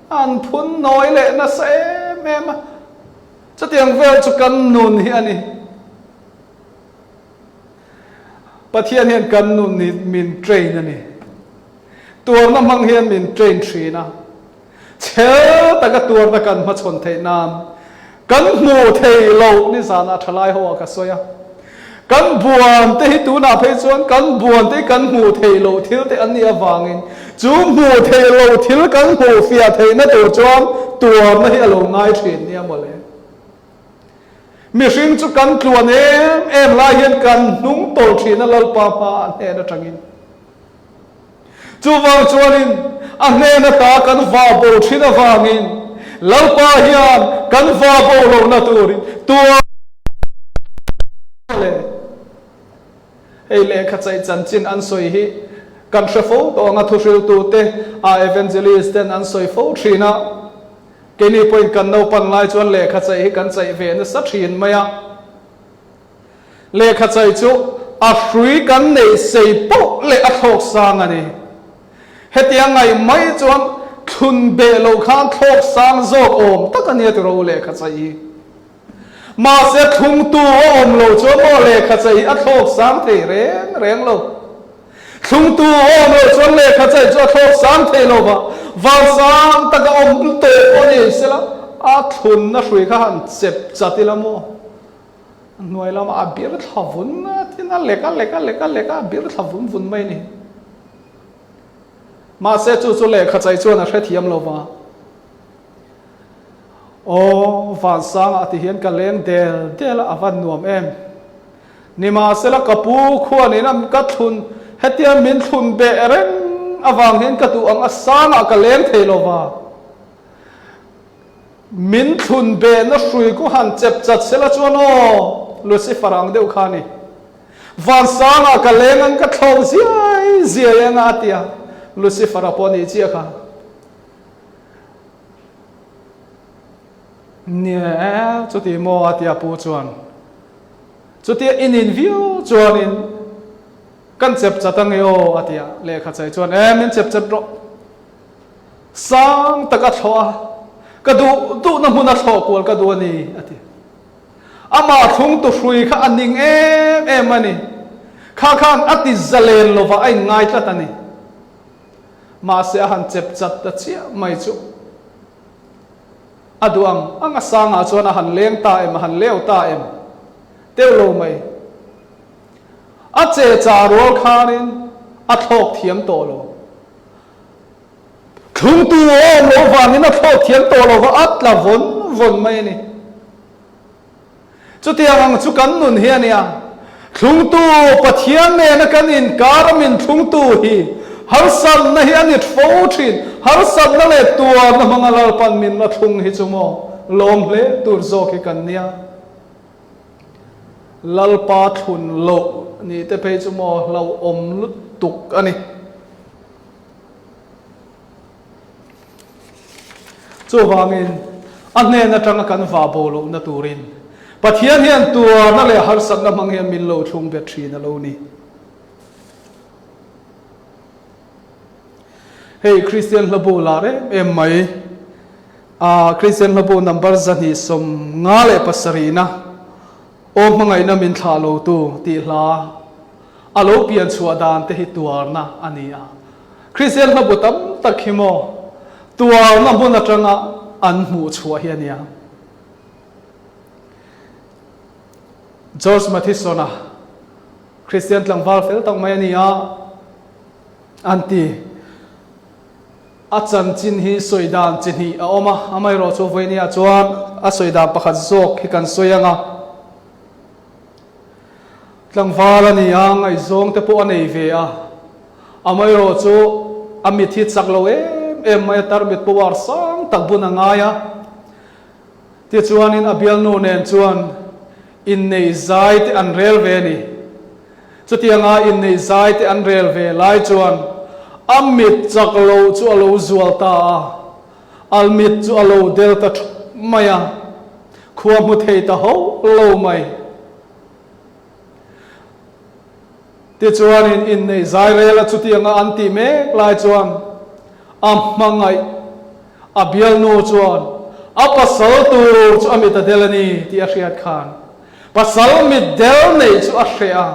S1: An phun nawi leh nasa em em a. Chutiang vel chu kan nun hi a ni. Pathian hian kan nun hi min train a ni. Tuarna hmang hian min train thin a. Chhel taka tuarna kan hmachhawn theih nan kan hmuh thei lo nizanah thalai ho ah ka sawi a. Kan buan te hi tunah phei chuan kan buan te hi kan hmuh theih loh thil te an nih avangin chu hmuh theih loh thil kan hmuh fiah theihna tur chuan tuarna hi a lo ngai thin nia mawle. Mihring chu kan tluan em em lai hian kan hnung tawlh thin a Lalpa hma a hnen atangin. Chuvang chuanin a hnen ata kan vah bo thin avangin Lalpa hian kan vah bo lohna turin tuar le. Hei lehkha chaih chanchin an sawi hi kan hre fo tawh ang a, thuhriltute a evangelist ten an sawi fo thin a. Keini pawhin kan naupan lai chuan lehkha chaih hi kan chaih ve nasa thin mai a. Lehkha chaih chu a hrui kan neih sei poh leh a thlawk sang a ni. Hetiang ngaih mai chuan thlun beh loh khan thlawk sang zawk awm tak a nia ti rawh u lehkha chaih hi. Mahse thlungtu a awm lo chuan maw lehkha chaih hi a thlawk sang thei reng reng lo. Thlungtu a awm loh chuan lehkha chaih chu a thlawk sang thei lo va, van sang taka awm tawh pawh ni sela a thlunna hrui kha han chep chat ila maw? A hnuai lamah a bir thla vun a tin a lek a lek a lek a lek a, a bir thla vun vun mai a ni. Mahse chu chu lehkha chaih chuan a hrethiam lo va. Aw, vansangah ti hian ka leng del del a, a van nuam em. Nimahsela ka pu khuanin a ka thlun, hetia min thlun beh reng avang hian ka duh ang a sangah ka leng thei lo va. Min thlun behna hrui ku han chep chat sela chuan aw, Lucifer ang deuh kha a ni. Vansangah ka leng ang ka thlawk ziai ziai anga a ti a, Lucifer-a pawh a nih chiah kha. Nia, chuti maw a ti a pu chuan. Chutia i nin viau chuanin kan chep chat ange aw a ti a, lehkha chai chuan e min chep chat rawh. Sang taka thlawh a, ka duh duhna hmuna thlawh kual ka duh a ni a ti. Amah thlungtu hrui kha a ning em em a ni. Kha khan a ti zalen lovah a inngai tlat a ni. Mahse a han chep chat ta chiah mai chu. A duh ang ang a sangah chuan a han leng ta em, a han leu ta em? Teuh lo mai. A che chah rual khanin a thlawk thiam tawh lo. Thlungtu a awm loh vangin a thlawk thiam tawh lo va, a tla vawn vawn mai a ni. Chutiang ang chu kan nun hi a nia. Thlungtu Pathian nena kan inkar a min thlungtu hi harsatna hi a ni fo thin. Harsatna leh tuarna hmanga Lalpan min la thlung hi chu maw lawm hle tur zawk hi kan nia. Lalpa thlun loh nih te phei chu maw hlauhawm lutuk a ni. Chuvangin, a hnen atanga kan vah bo lohna turin Pathian hian tuarna leh harsatna hmang hian min lo thlung bet thin a lo ni. Hei Kristian hlabu lar em em mai, a Kristian hlabu number 257 na Aw hmangaihna min thlah lo tu tih hla a lo pian chhuah dan te hi tuarna a ni a. Kristian hlabu tam tak hi maw tuarna hmun atanga an hmuh chhuah hi a nia. George Mathison-a Kristian tlangval fel tak mai a ni a, an ti. A chanchin hi sawi dan chi hnih a awm a, amaherawh chu vawinia chuan a sawi dan pakhat zawk hi kan sawi ang a. Tlangval a ni a, ngaihzawng te pawh a nei ve a, amaherawh chu a mit hi chak lo em em mai a, tarmit power sang tak bun a ngai a. Tichuanin a bialnu nen chuan inneih zai te an rel ve a ni. Chutianga inneih zai te an rel ve lai chuan a mit chak loh chu a lo zual ta a, a mit chu a lo del ta thup mai a, khua hmu thei ta hauh lo mai. Tichuanin inneih zai rela chutianga an tih mek lai chuan a hmangaih. A bialnu chuan a pasal tur chu a mit a del a ni tih a hriat khan pasal mit del neih chu a hreh a,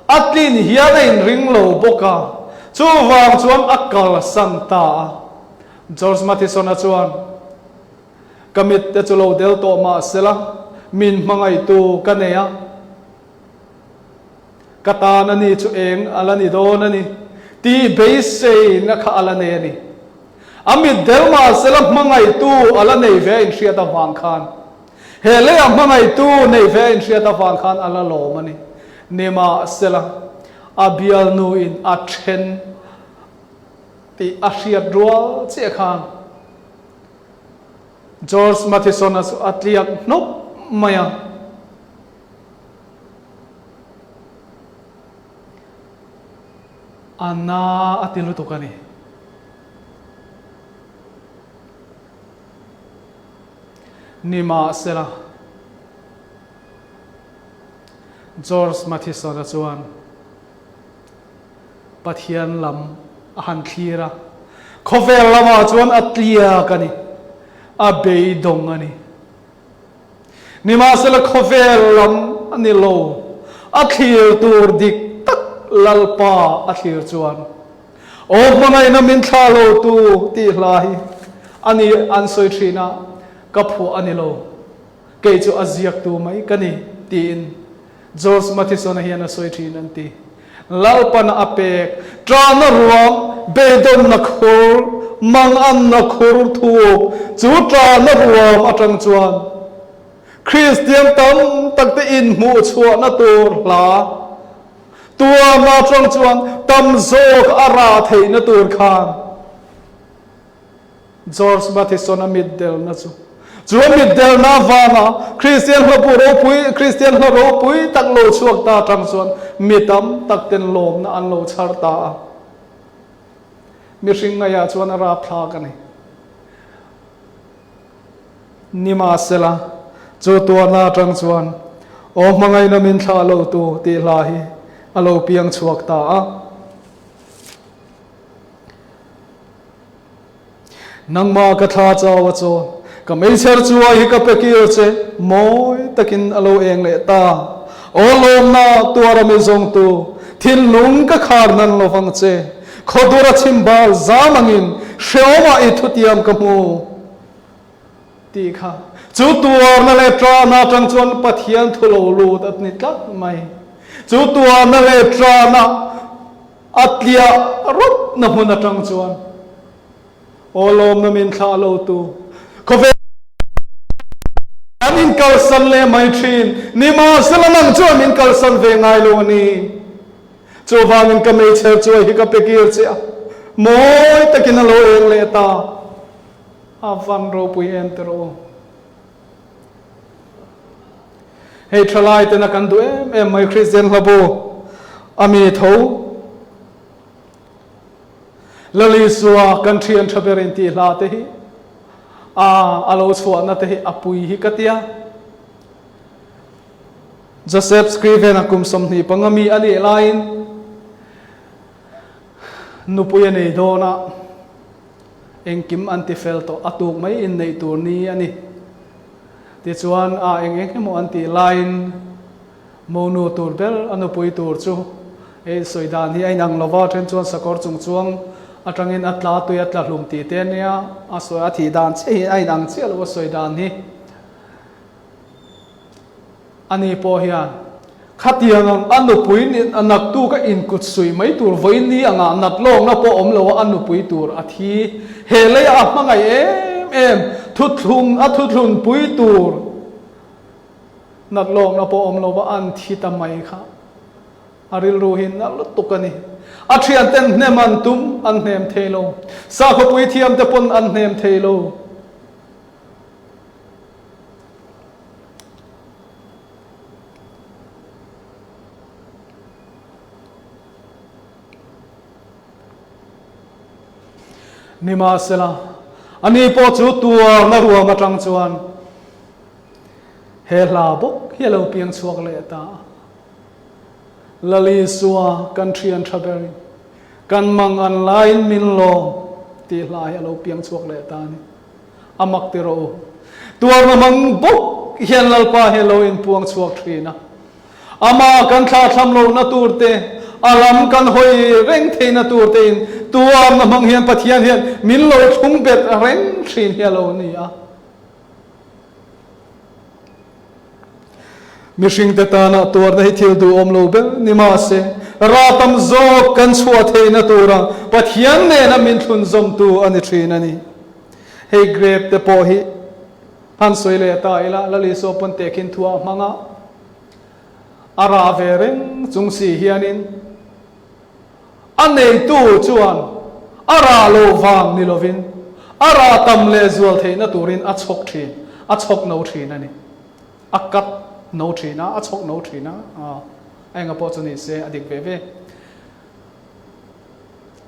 S1: a tlin hian a inring lo bawk a, chuvang chuan a kalsan ta a. George Matheson-a chuan, Ka mit te chu lo del tawh mah sela, min hmangaihtu ka nei a. Ka tan a ni chu eng a la ni dawn a ni tih beiseina kha a la nei a ni. A mit del mahsela hmangaihtu a la nei ve a inhriat avang khan, he leiah hmangaihtu nei ve a inhriat avang khan a la lawm a ni. Nimahsela, a bialnuin a then tih a hriat rual chiah khan George Matheson-a chu a tliak hnawp mai a. A na a ti lutuk a ni. Nimahsela, George Matheson-a chuan Pathian lam a han thlir a, khawvel lamah chuan a tliak a ni, a beidawng a ni. Nimahsela khawvel lam a ni lo, a thlir tur dik tak Lalpa a thlir chuan, Aw hmangaihna min thlah lo tu tih hla hi a ni an sawi thin a, ka phuah a ni lo, kei chu a ziaktu mai ka ni tiin George Matheson-a hian a sawi thin an ti. Lalpana a pek, ṭahna ruang, beidawnna khur, manganna khur thuk, chu ṭahna ruam aṭang chuan Kristian tam takte inhmuh chhuahna tur hla tuarna aṭang chuan tam zawk a rah theihna tur khan George Matheson-a mitdelna chu chu a mitdelna avanga Kristian hlabu ropui, Kristian hla ropui tak lo chhuak ta atang chuan mi tam tak ten lawmna an lo chhar ta a. Mihring ngaiah chuan a rapthlak a ni. Nimahsela, chu tuarna atang chuan Aw hmangaihna min thlah lo tu tih hla hi a lo piang chhuak ta a. Nangmah ka thla chau a chawn, ka meichher chuai hi ka pe kir che, mawi takin a lo eng leh ta. Aw lawmna tuar a mi zawngtu, thinlung ka khar nan lo vang che, khawdur a chim bal zam angin hreawmah i thutiam ka hmu tih kha. Chu tuarna leh ṭahna aṭang chuan Pathian thu lo lut a ni tlat mai. Chu tuarna leh ṭahna A tliah rawt na hmun atang chuan aw lawmna min thlah lo tu khawvel an inkalsan leh mai thin. Nimahsela nang chuan min kalsan ve ngai lo a ni. Chuvangin ka meichher chuai hi ka pe kir che a, mawi takin a lo eng leh ta. A van ropui em te rawh u. Hei thalai tena kan duh em em mai Kristian hlabu a mi tho Lalisua kan thian tha ber in tih hla te hi a a lo chhuahna te hi a pui hi ka tia. Joseph Scriven a kum 25 mi a nih laiin nupui a nei dawn a. Engkim an ti fel tawh, a tuk mai inneih tur ni a ni. Tichuan, a eng eng emaw an tih laiin monu tur ber a nupui tur chu ei sawi dan hi a inang lo va, then chuan sakawr chung chuang atangin a tla tui a tla hlum tih te ania, a sawi a thih dan chiah hi a inang chiah lo a sawi dan hi. Ani pawh hian, Khatiang ang a nupui ni a naktuk a inkut suih mai tur vawiin ni angah nat lawkna pawh awm lo a a nupui tur a thi. He leiah a hmangaih em em thuthlung a thuthlun pui tur nat lawkna pawh awm lo va an thi ta mai kha a rilru hi na lutuk a ni. A thianten hnem an tum an hnem thei lo. Sakhawpui thiamte pawn an hnem thei lo. Nimahsela, ani pawh chu tuarna ruam atang chuan he hla bawk hi a lo piang chhuak leh ta a. Lalisua kan thian tha berin kan mang an laiin min lawm tih hla hi a lo piang chhuak leh ta a ni. A mak ti rawh u. Tuarna hmang bawk hian Lalpa hi a lo inpuang chhuak thin a. Amah kan thlahthlam lohna tur te, a lam kan hawi reng theihna tur tein tuarna hmang hian Pathian hian min lo thlung bet reng thin hi a lo ni a. Mihringte tana tuarna hi thil duhawm lo ber ni mahse, rah tam zawk kan chhuah theihna tura Pathian nena min thlunzawmtu a ni thin a ni. Hei grape te pawh hi han sawi leh ta ila, Lal Isua pawn tehkhin thu a hmang a, a rah ve reng chung si hianin a neitu chuan a rah loh vang ni lovin a rah tam leh zual theihna turin a chhawk thin, a chhawk no thin a ni. A cut no thin a, a chhawk no thin a, a enga pawh chu ni se a dik ve ve.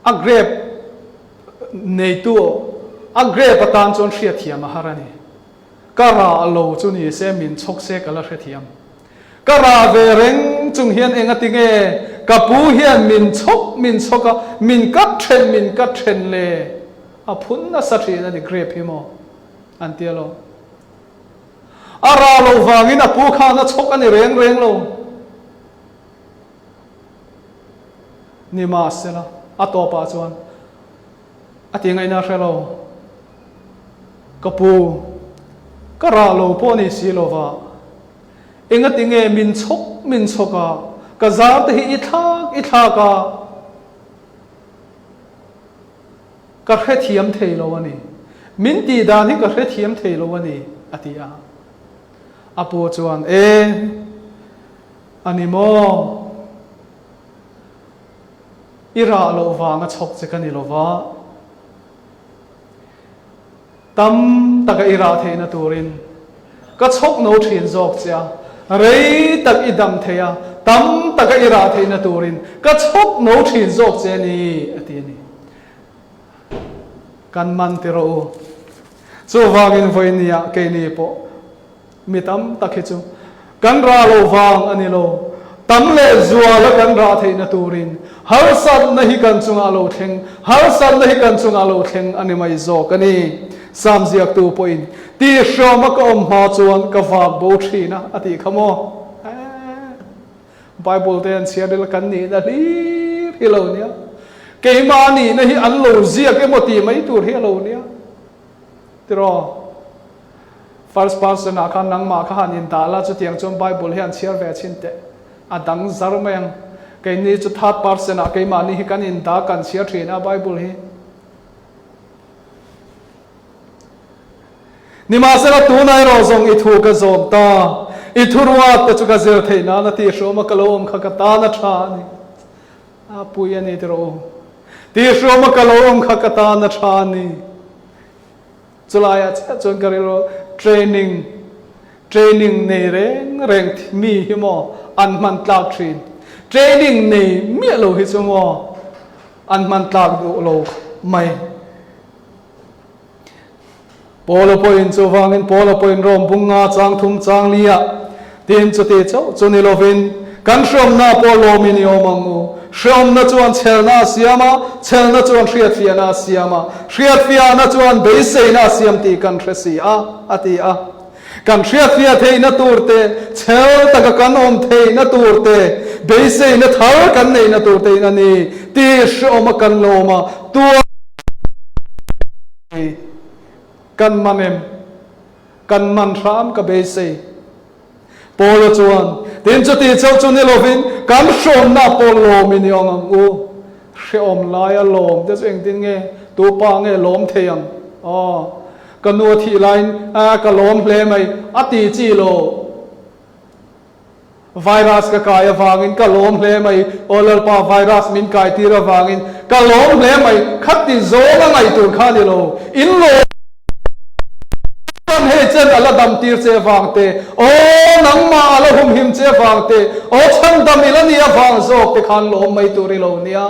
S1: A grape neitu, a grape atan chuan hriatthiam a har a ni. Ka rah lo chu ni se min chhawk se ka la hrethiam. Ka rah ve reng chung hian engati nge ka pu hian min chhawk min chhawk a, min cut then min cut then le? A phun nasa thin a ni grape hi maw an tia lo. A rah loh vangin a pu khan a chhawk a ni reng reng lo. Nimahsela, a tawpah chuan a ti ngaihna a hre lo. Ka pu, ka rah lo pawh ni si lova, engati nge min chhawk min chhawk a, ka zar te hi i thlak i thlak a, ka hrethiam thei lo a ni. Min tih dan hi ka hrethiam thei lo a ni, a ti a. A pu chuan, E, a ni maw? I rah loh vanga chhawk che ka ni lova, tam taka i rah theihna turin ka chhawk no thin zawk che a, rei tak i dam thei a, tam taka i rah theihna turin ka chhawk no thin zawk che a ni, a ti a ni. Kan man ti rawh u. Chuvangin vawinia keini pawh Mi tam tak hi chu kan rah lo vang a ni lo. Tam leh zuala kan rah theihna turin harsatna hi kan chungah lo thleng, harsatna hi kan chungah lo thleng a ni mai zawk a ni. Sam ziaktu pawhin, Tihhrawma ka awm hma chuan ka vak bo thin a, a tih kha maw? Eeh. Bible te an chhiar ila kan nihna hlir hi lo nia. Keimah nihna hi an lo ziak emaw tih mai tur hi a lo nia. Tiraw? First person ah khan nangmah kha han indah la, chutiang chuan Bible hi an chhiar ve chhin teh. A dang zar mai ang. Keini chu third person ah keimahni hi kan indah kan chhiar thin a Bible hi. Nimahsela tunah erawh zawng i thu ka zawm ta, i thuruat te chu ka zir theih nan a tihhrawm a ka lo awm kha ka tan a tha a ni. A pui a ni tiraw u. Tihhrawm a ka lo awm kha ka tan a tha a ni. Chulaiah chiah chuan ka rilru training training nei reng reng mi hi maw an hman tlak thin. Training nei miah lo hi chu maw an hman tlak duh lo mai. Paula pawhin chuvangin Paula pawhin Rom bunga chang thum chang liah tin chuti chauh chu ni lovin kan hreawmna pawh lawmin i awm ang u. Hreawmna chuan chhelna a siam a, chhelna chuan hriatfiahna a siam a, hriatfiahna chuan beiseina a siam tih kan hre si a, a ti a. Kan hriatfiah theihna tur te, chhel taka kan awm theihna tur te, beiseina thar kan neihna tur tein a ni tih hreawma kan lawm a, tuar Kan man em? Kan man hram ka beisei. Paula chuan, Tin chuti chauh chu ni lovin kan hrawmna pawh lawmin i awm ang u. Hrehawm laia lawm te chu engtin nge? Tu pa nge lawm thei ang? Aw, ka nu a thih laiin ka lawm hle mai a ti chi lo. Virus ka kai avangin ka lawm hle mai, aw Lalpa virus min kai tir avangin ka lawm hle mai, khati zawng a ngaih tur kha ni lo, in lawm chuan hei chen a la dam tir che avang te, aw nangmah a la humhim che avang te, aw chhandam i la ni avang zawk te khan lawm mai tur i lo nia,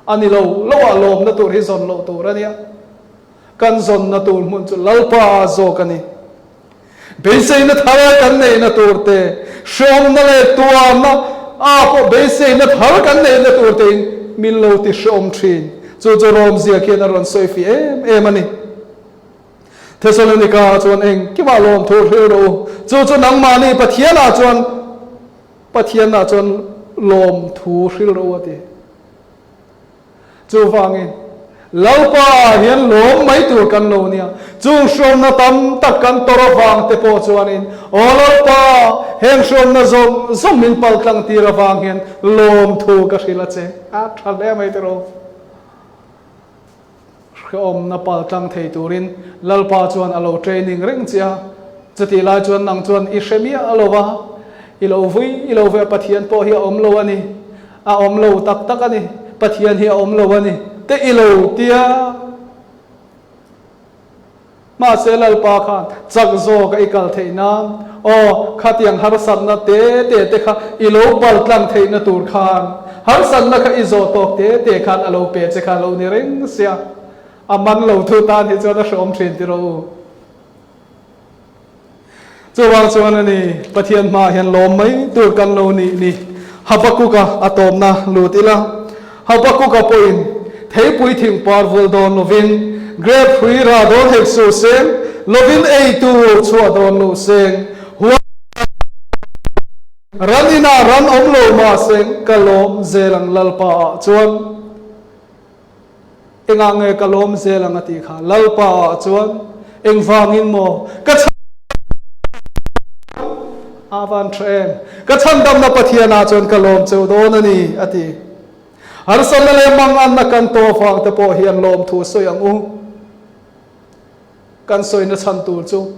S1: a ni lo lo ah lawmna tur hi zawn loh tur a nia, kan zawnna tur hmun chu Lalpa zawk a ni. Beiseina thar kan neihna tur te, hreawmna leh tuarna ah pawh beiseina thar kan neihna tur tein min lo ti hreawm thin. Chu chu Rawmzia khian a rawn sawi fih em em a ni. Thesalonika chuan engkimah lawmthu hril rawh u. Chu chu nangmahni Pathianah chuan Pathianah chuan lawmthu hril rawh u a ti. Chuvangin, Lalpa hian lawm mai tur kan lo nia. Chung hrawmna tam tak kan tawrh avang te pawh chuanin, Aw Lalpa, heng hrawmna zawng zawng min paltlang tir avang hian lawmthu ka hrilh a che. A tha hle mai tiraw? Hrehawmna paltlang thei turin Lalpa chuan a lo training reng che a, chutih lai chuan nang chuan i hre miah lo va, i lo vui i lo ve Pathian pawh hi a awm lo a ni, a awm lo tak tak a ni, Pathian hi a awm lo a ni te i lo tia. Mahse Lalpa khan chak zawk a i kal theih nan, aw, khatiang harsatna te te te kha i lo paltlang theihna tur khan, harsatna kha i zawh tawk te te khan a lo pe che kha a lo ni reng sia. A man lo thu tan hi chuan a hreawm thin tiraw u. Chuvang chuan a ni, Pathian hmaah hian lawm mai tur kan lo nih ni. Habakuka a tawpna lut ila. Habakuka pawhin theipui thing par vul dawn lovin, grep hrui rah dawn hek suh seng, lovin ei tur chhuah dawn loh seng, huan ran inah ran awm lo mah seng, ka lawm zel ang Lalpa ah chuan. Engah nge ka lawm zel ang a tih kha Lalpa ah chuan engvangin maw ka chhan a van tha em ka chhandamna Pathian ah chuan ka lawm cheu dawn a ni a ti. Harsatna leh manganna kan tawh avang te pawh hian lawmthu sawi ang u. Kan sawina chhan tur chu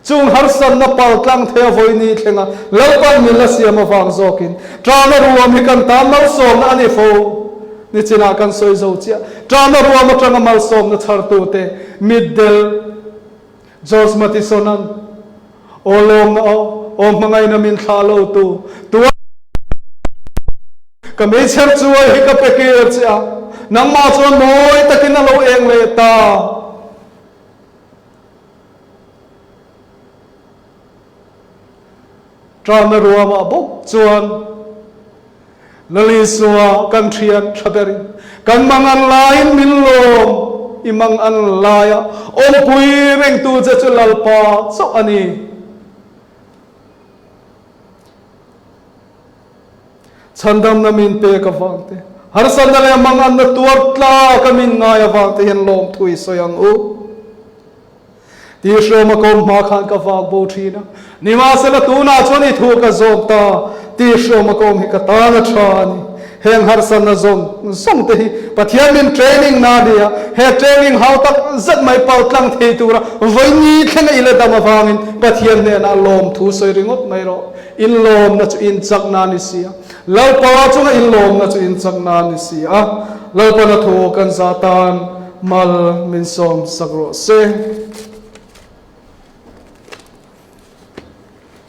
S1: chung harsatna paltlang thei a vawi ni thlenga Lalpan min la siam avang zawkin ṭahna ruam hi kan tan malsawmna a ni fo. Nichinah kan sawi zo chiah. Ṭahna ruam aṭanga malsawmna chhartute mitdel George Mattison-a'n Aw lawmna aw, aw hmangaihna min thlah lo tu, tuar Ka meichher chuai hi ka pe kir che a, nangmah chuan mawi takin a lo eng leh ta. Ṭahna ruamah bawk chuan Lalisua kan ṭhian ṭha berin kan mangan laiin min lawm, i mangan laia awmpui rengtu che chu Lalpa chauh a ni. Chhandamna min pek avang te, harsatna leh manganna tuar tlak a min ngai avang te hian lawmthu i sawi ang u. Tihrawma kawm hma khan ka vak bo thin a, nimahsela tunah chuan i thu ka zawm ta, tihrawma kawm hi ka tan a tha a ni. Heng harsatna zawng zawng te hi Pathian min training na a ni a, he training hau tak zet mai paltlang thei tura vawi ni thlenga i la dam avangin Pathian hnenah lawmthu sawi ringawt mai rawh. Inlawmna chu inchakna a ni si a, Lalpa chunga inlawmna chu inchakna a ni si a, Lalpana thu kan za tan mal min sawm sak rawh se.